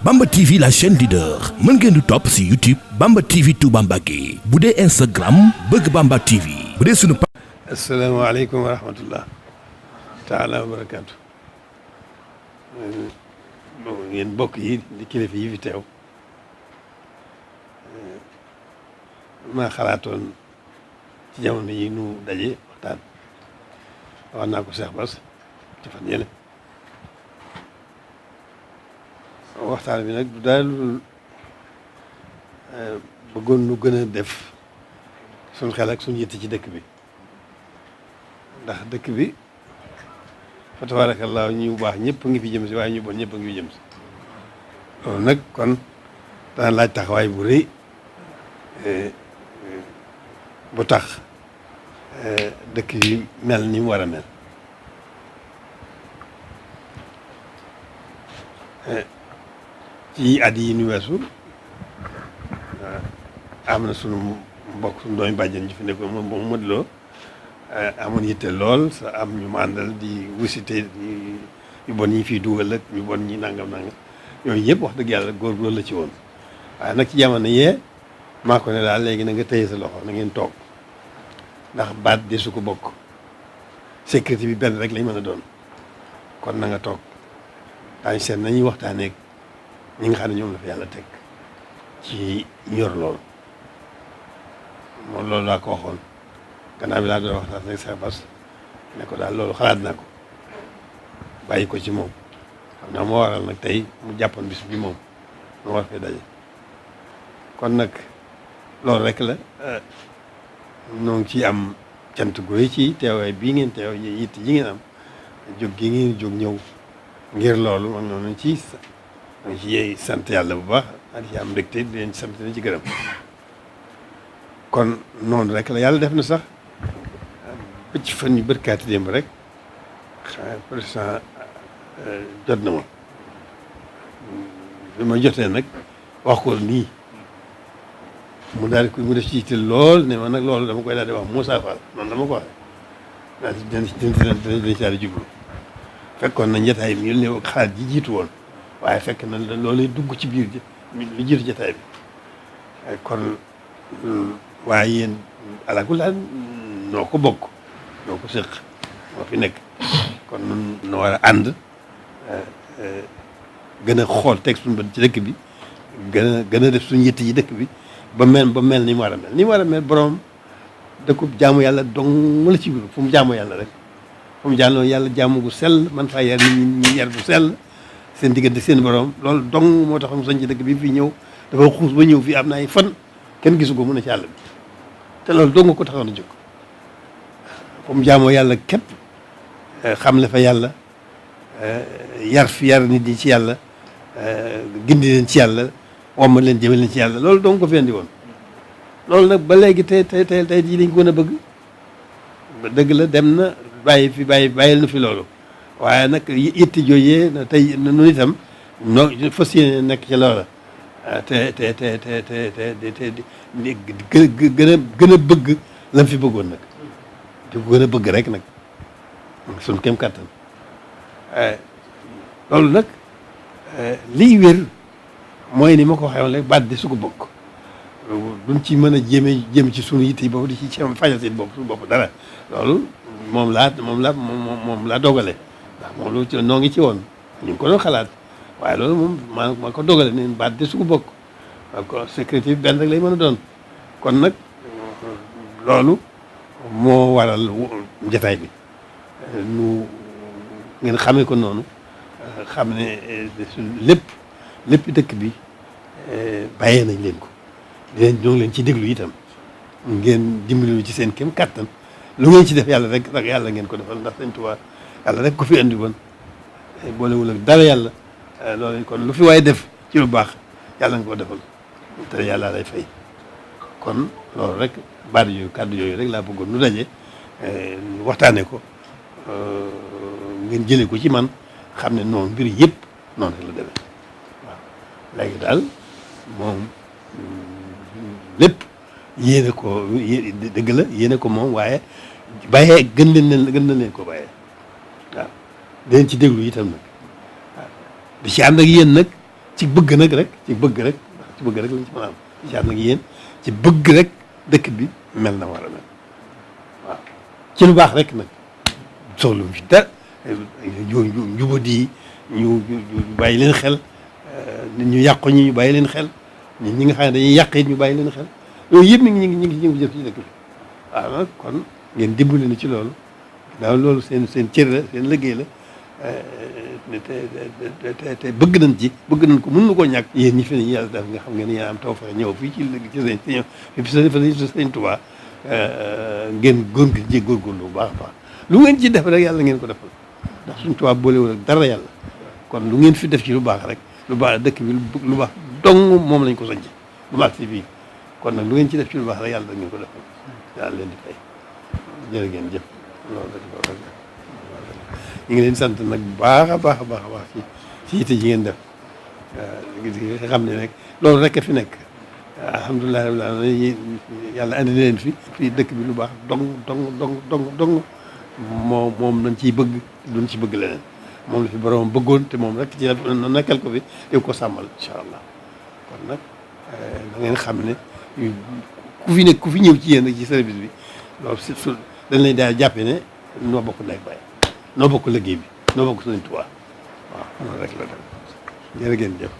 Bamba TV la chaîne leader mën ngeen di topp ci YouTube Bamba TV Touba Mbacké bu dee Instagram bëgg Bamba TV bu dee sunu. asalaamaaleykum wa rahmatullah taala wa barakaatu. yéen mbokk yi di kilifa yi fi teew maa xalaatoon ci jamono yi nu daje waxtaan wax naa ko Cheikh Bass ci fan yële waxtaan bi nag du daal lu bëggoon nu gën a def suñ xel ak suñ yitte ci dëkk bi ndax dëkk bi fa tabaarakallaa ñu baax ñëpp ngi fi jëm si waaye ñu bon ñëpp ngi fi jëm si loolu nag kon dana laaj taxawaay bu rëy bu tax dëkk yi mel ni mu war a mel ci at yi ñu weesu am na sunu mbokk sunu doomi bàjjen ji fi nekkoon moom Modou Lo amoon yitte lool sa am ñu ma àndal di wisite yu bon ñi fii dugal ak ñu bon ñi nangam yooyu yëpp wax dëgg yàlla góor loolu la ci woon waaye nag ci jamono yee maa ko ne daal léegi na nga téye sa loxo na ngeen toog ndax baat de su ko bokk sécurité bi benn rek lañ mën a doon kon na nga toog daañu seet nañuy waxtaanee ñi nga xam ne ñoom la fa yàlla teg ci ñor lool moom loolu laa ko waxoon gannaaw bi laa doon waxtaan ak Cheikh Bass ne ko daal loolu xalaat naa ko bàyyi ko ci moom xam naa moo waral nag tey mu jàppoon bis bi moom mu war fee daje kon nag loolu rek la ñoo ngi ciy am cant gu rëy ci teewaay bii ngeen teew yitt yi ngeen am jóg gi ngeen jóg ñëw ngir loolu man noonu ci sant yàlla bu baax di ci am mbégte di leen sant di ci gërëm kon noonu rek la yàlla def na sax ba ci fan yu bërkaati démb rek président jot na ma bi ma jotee nag wax ko nii mu daal di mu def ci yitte lool ne ma nag loolu dama koy daal di wax Moussa Fall noonu dama ko waxee dina ci daal di jublu fekkoon na njataay bi ñu ne xalaat ji jiitu woon waaye fekk na loolu dugg ci biir lu jiitu jataay bi kon waaye yéen alakul daal noo ko bokk noo ko séq moo fi nekk kon nun no war a ànd gën a xool teg suñu bët ci dëkk bi gën a def suñu yitte yi dëkk bi ba mel ni mu war a mel ni mu war a mel borom dëkkub jaamu yàlla dong la ci biir fu mu jaamu yàlla rek fu mu jaamu yàlla jaamu gu sell man faa yar nit ñi yar bu sell seen diggante seen borom loolu dong moo tax mu sañ ci dëkk bi fii ñëw dafa xuus ba ñëw fii am na ay fan kenn gisu ko mun a ci àll bi te loolu dong ko taxoon a jóg fu mu jaamoo yàlla képp xam le fa yàlla yar nit ñi ci yàlla gindi leen ci yàlla womma leen jëme leen ci yàlla loolu dong ko fi andi woon loolu nag ba léegi tey jii lañ ko gën a bëgg dëgg la dem na bàyyil na fi loolu waaye nag itti jooyee tey nu itam noo fas yéene nekk ci loola te gën a bëgg lam fi bëggoon nag di ko gën a bëgg rek nag suñ kem kàttan loolu nag liy wér mooy ni ma ko waxee woon rek baat di su ko bokk duñ ci mën a jéem ci suñu yitte yi boobu di ci fajal seen bopp suñu bopp dara loolu moom laa dogale ndax moom loolu ci noo ngi ci woon ñu ngi ko doon xalaat waaye loolu moom maa ko dogale ne baat di su ko bokk ko sécurité bi benn rek lay mën a doon kon nag loolu moo waral njataay bi nu ngeen xamee ko noonu xam ne lépp dëkk bi bàyyee nañ leen ko ñoo ngi leen ci déglu itam ngeen dimbali ci seen kem kattan lu ngeen ci def yàlla rek yàlla ngeen ko defal ndax Sëñ Tuubaa yàlla rek ko fi andi woon boolewul ak dara yàlla loolu kon lu fi waaye def ci lu baax yàlla nga ko defal te yàlla lay fay kon loolu rek baat yooyu kàddu yooyu rek laa bëggoon nu daje waxtaane ko ngeen jëlee ko ci man xam ne noonu mbir yëpp noonu rek la demee waaw léegi daal moom lépp yéene ko dëgg la yéene ko moom waaye bàyyee gën na leen ko bàyyee waaw dinañ ci déglu itam nag waaw di ci ànd ak yéen nag ci bëgg nag rek ci bëgg rek ci bëgg rek lañ ci mën a am ci ànd ak yéen ci bëgg rek dëkk bi mel na war a mel waaw ci lu baax rek nag soxlu fi dara njubadi ñu bàyyi leen xel nit ñu yàqu ñi ñu bàyyi leen xel ñi nga xam ne dañuy yàq it ñu bàyyi leen xel yooyu yëpp ñu ngi jëf ci dëkk bi waaw nag kon ngeen dimbali na ci loolu daaw loolu seen cër la seen liggéey la te bëgg nañ ci bëgg nañ ko mën na koo ñàkk yéen ñi fi ne yàlla def nga xam ngeen yéen am taw fexe ñëw fii ci sëñ fi sëñ Tuubaa ngeen góorgóorlu bu baax a baax lu ngeen ci def rek yàlla ngeen ko defal ndax suñ Tuubaa boolewul ak dara yàlla kon lu ngeen fi def ci lu baax rek lu baax dëkk bi lu baax dong moom lañ ko sañc bu baax si fii kon nag lu ngeen ci def ci lu baax rek yàlla da ngeen ko defal yàlla leen di fay jërë ngeen jëf loolu ñu ngi leen sant nag bu baax a baax a baax a baax ci yitte ji ngeen def nga xam ne rek loolu rek a fi nekk alhamdulilah rabbil alamin yàlla andi leen fii dëkk bi lu baax dong moom lañ ciy bëgg duñ ci bëgg leneen moom la fi borom bëggoon te moom rek ci nekkal ko fi di ko sàmmal incha allah kon nag da ngeen xam ne ku fi ñëw ci yéen ci service bi loolu surtout dañ lay daal jàppe ne noo bokk ndey baay noo bokk liggéey bi noo bokk Sëriñ Tuubaa waaw loolu rek la dem jërë ngeen jëf